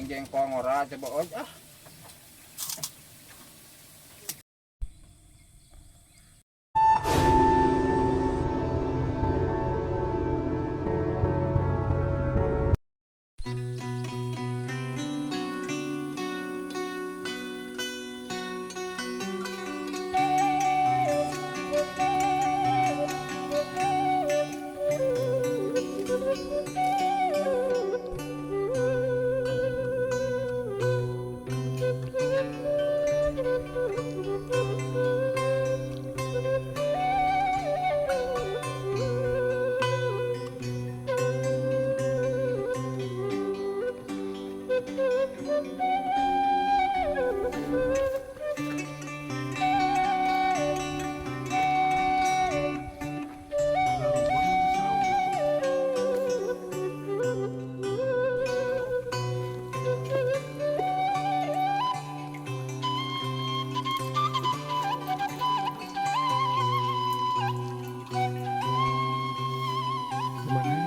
Jengkol ngora coba oj ah. Kemana?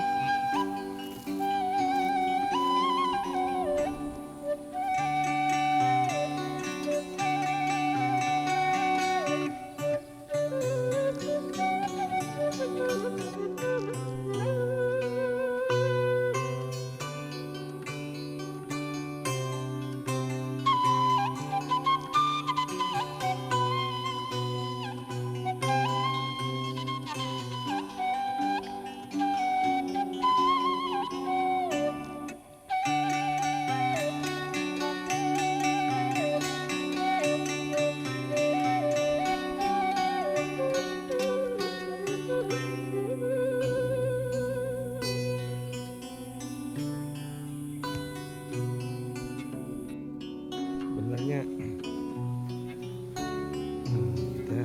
Benernya kita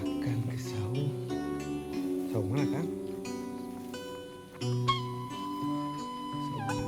akan ke saung. Saung mana, Kang? Saung mana?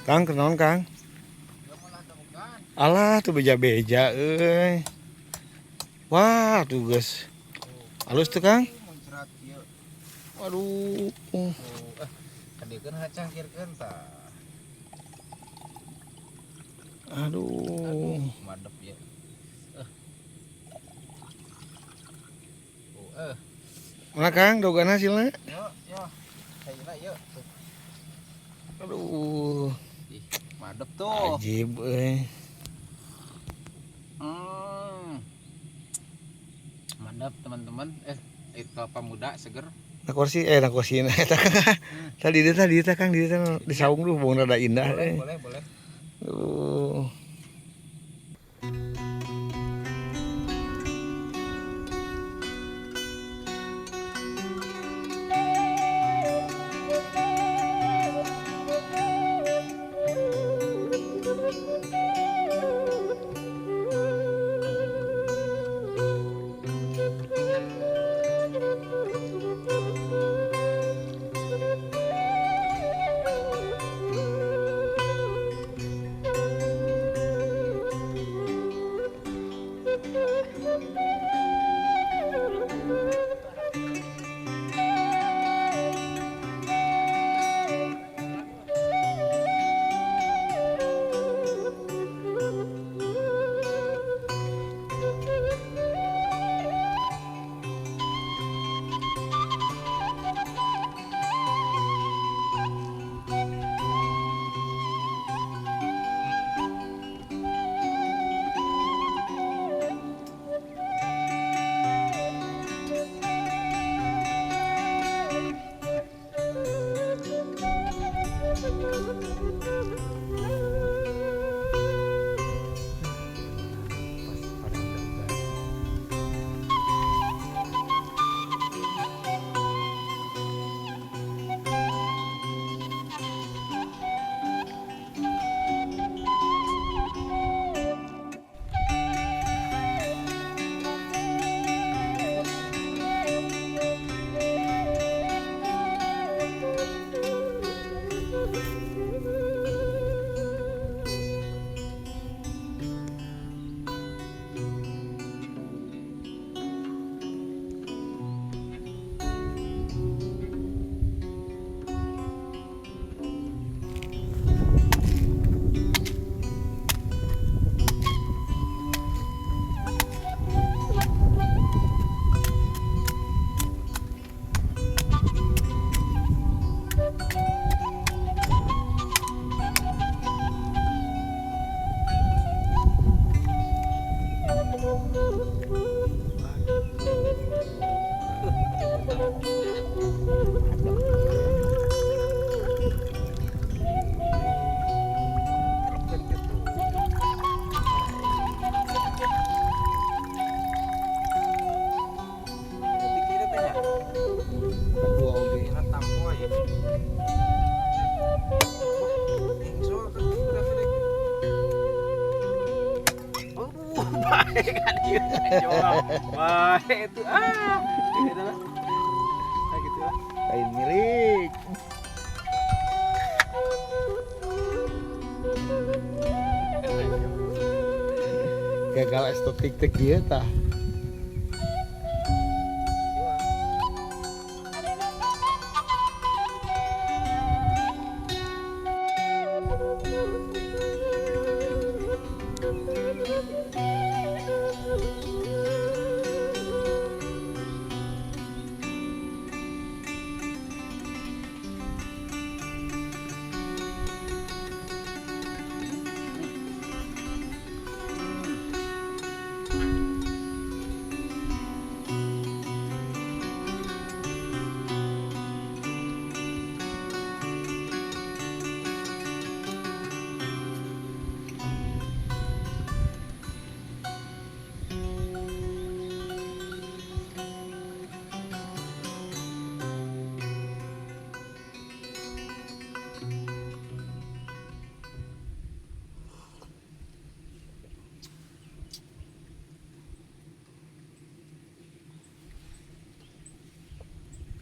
Kang, kenaon, Kang? Alah, tuh beja-beja euy. Wah, tuh geus. Halus tuh, Kang. Muncrat ieu. Waduh. Oh, eh kadiekeun hacangkirkeun tah. Aduh. Madep ya. Eh. Oh, eh. Mana, Kang, dogan hasilnya? Yo, yo. Ayeuna yuk. Tuh. Aduh. Ih, madep tuh. Ajib euy. Mantap teman-teman. Eh, kelapa muda seger. Nah kursi eh nah kursi nah eta Kang. Tadi dia tadi dia Kang di dieu di saung duh bung rada indah Boleh, eh. boleh, boleh. Duh. Aduh, baik kan dia. Baik itu ah. Gitu lah. Nah, gitu lah. Lain milik. Gagal estetik teh kieu tah.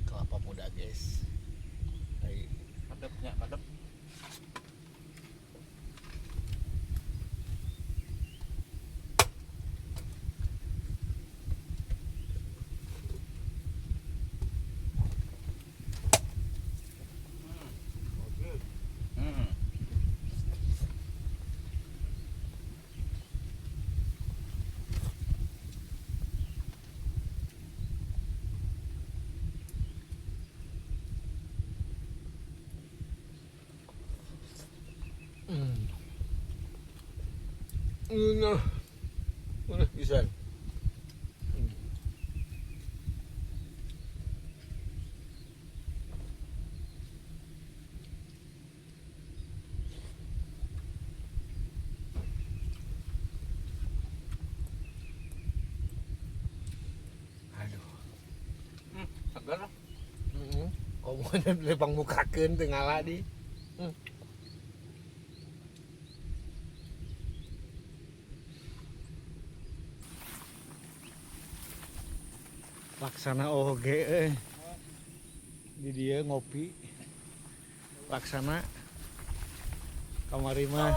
Kelapa muda, guys. Hai. Madepnya, madep. Hmm. Nah, udah bisa. Aduh. Segar lah. Heeh. Komo lepang mukakeun teu ngala di. Laksana oge euy. Di dieu ngopi. Laksana kamari mah.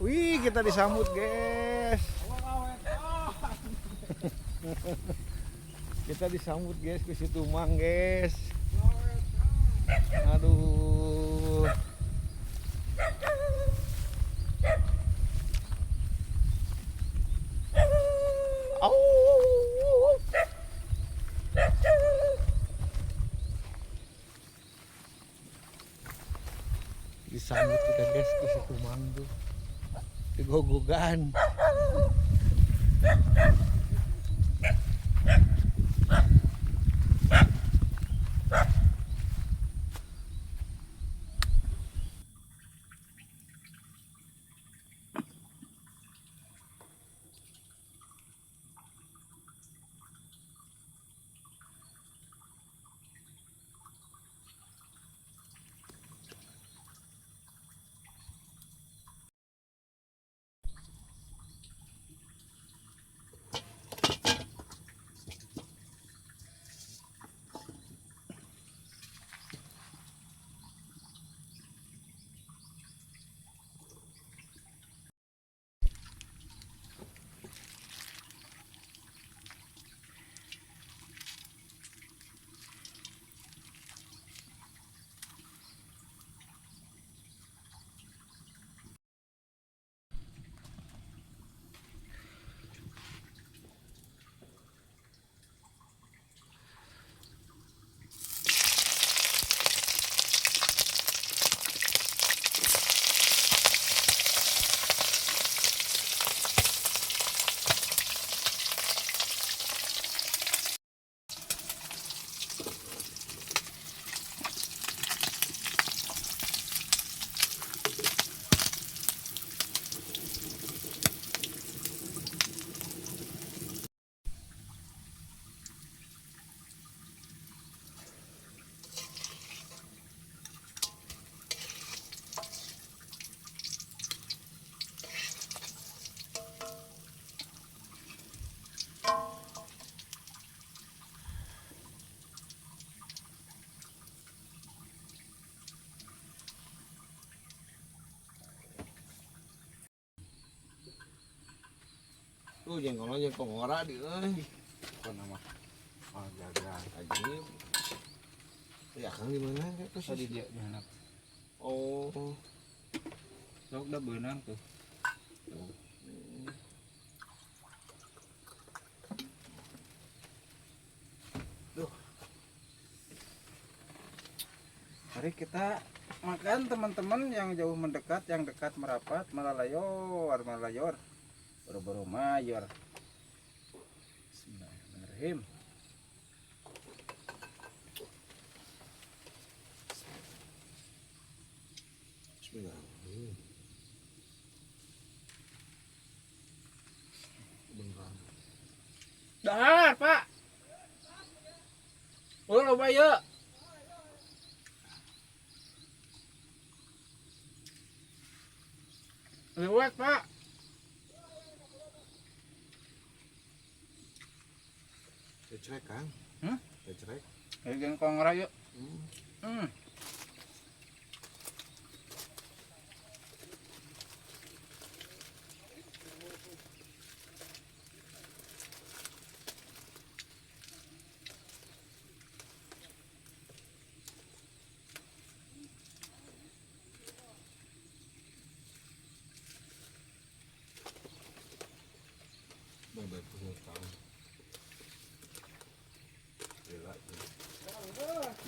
Wih, kita disambut, guys. Kita disambut, guys, ke situ Mang, guys. Aduh. Au. Disambut kita, guys, ke situ Mang tuh. Digogogan. Tuh jengkolnya jengkol ngora di euy. Pokona mah. Oh, jaga. Ajib. Ya Kang di mana kayak Tadi dia di handap. Oh. Sok da beunang tuh. Duh. Mari kita makan teman-teman yang jauh mendekat, yang dekat merapat, malalayor, malalayor. Boro-boro mayor. Bismillahirrahmanirrahim. Bismillahirrahmanirrahim. Beneran. Dahar, Pak. Oh, loba ieu. Lewat, Pak. Kecrek, Kang. Hmm? Kecrek. Ayo jengkol ngora yuk. Hmm. Hmm. Bye-bye punya tahun. Gila.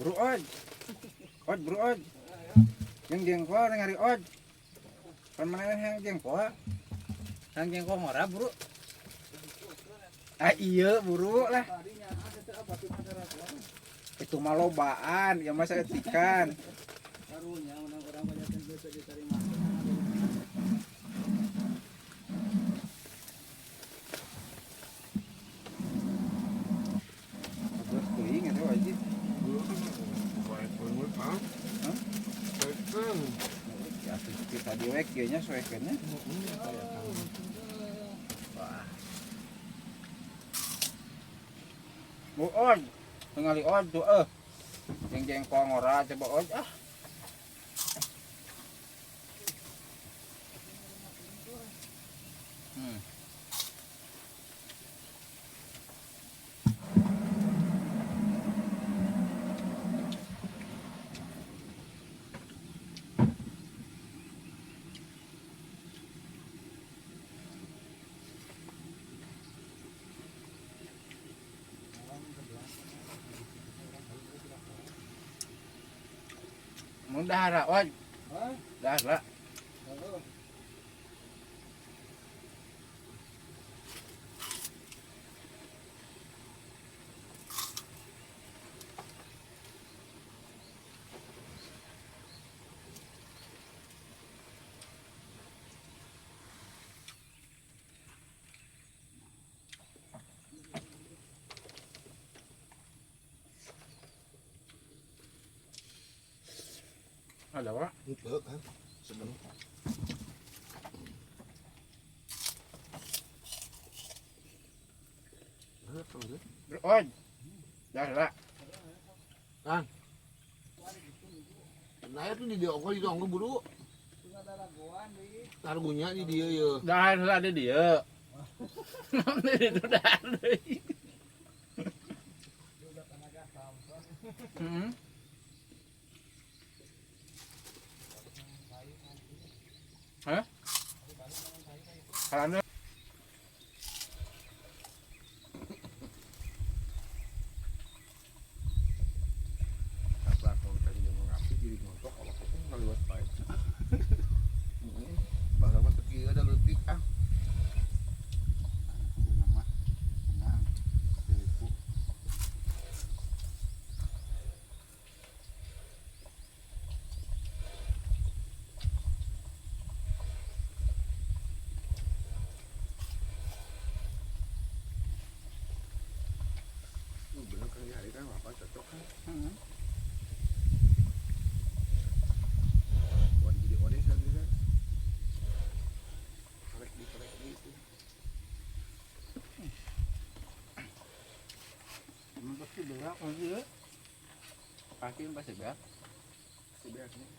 Bro oj. Oj bro oj. Yang jengkol ngari oj. Kan mana yang jengkol? Yang jengkol ngora bro. Ah iya buru lah. Itu mah lobaan, ya masa etikan. Karunya menang orang banyak yang bisa diterima. Terus teuing eta wajib. Baik banget, Kang. Hah? Baik, Kang. Ya kita diwek kieu nya soekeunnya. Wah. Bu oj, ningali oj tuh eh. Yang jengkol ngora coba oj ah. Hmm. Mun dahar oj. Hah? Dahar. Halo. Ada apa? Henteu, Kang. Sedeng. Nah, Kang, deh. Bro oj. Dahar. Kang. Nah, itu di dia ongkol di ongkol buru. Targunya di dia ya. Dahar heula di dieu. Di ditu dahar deui. Heeh. Hah? Karena Apa kalau tadi yang rapi jadi ngontok awak itu ngaliwat bae. Bahkan mah teu kieu da leutik ah. nama tenang. Tipu. Bener kan ya hari kan apa cocok kan. Heeh. Wan jadi odes kan kan. Karek di karek di itu. Emang pasti berak nanti ya. Pasti pasti berak. Si beak nih.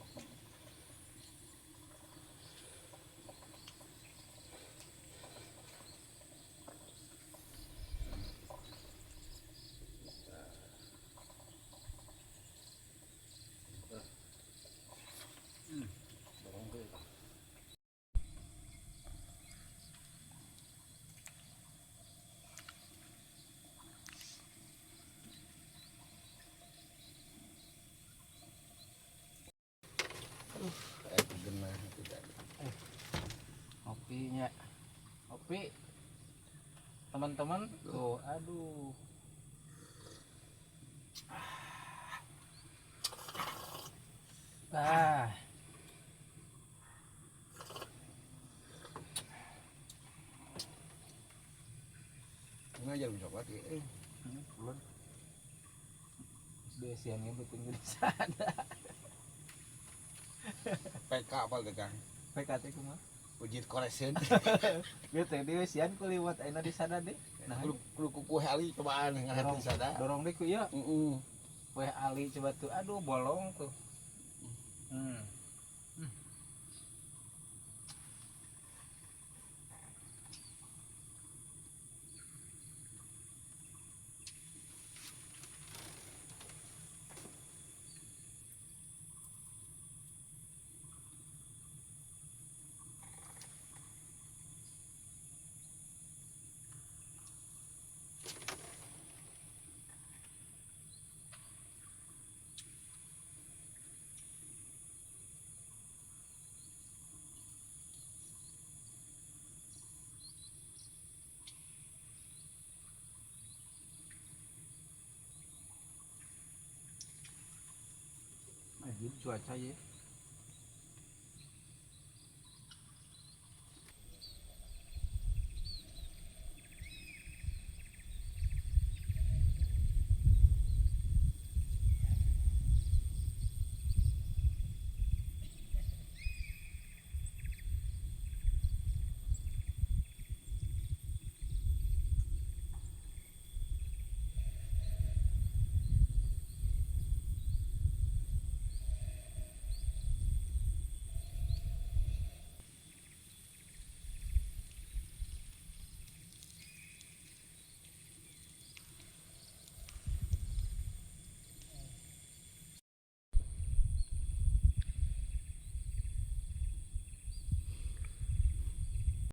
Kopi. Teman-teman, tuh aduh. Ah. Ngajar coklat ya. Belum. Biasanya betul di sana. PK apa teh Kang? PKT kumaha? Ujit koresin. Gitu di wesian ku liwat ayeuna di sana deh. Nah, Kudu kudu kuku heli cobaan ngalihat di sana. Dorong deh ku ieu. Heeh. Weh Ali coba tuh, aduh bolong tuh. Anjir cuaca ya.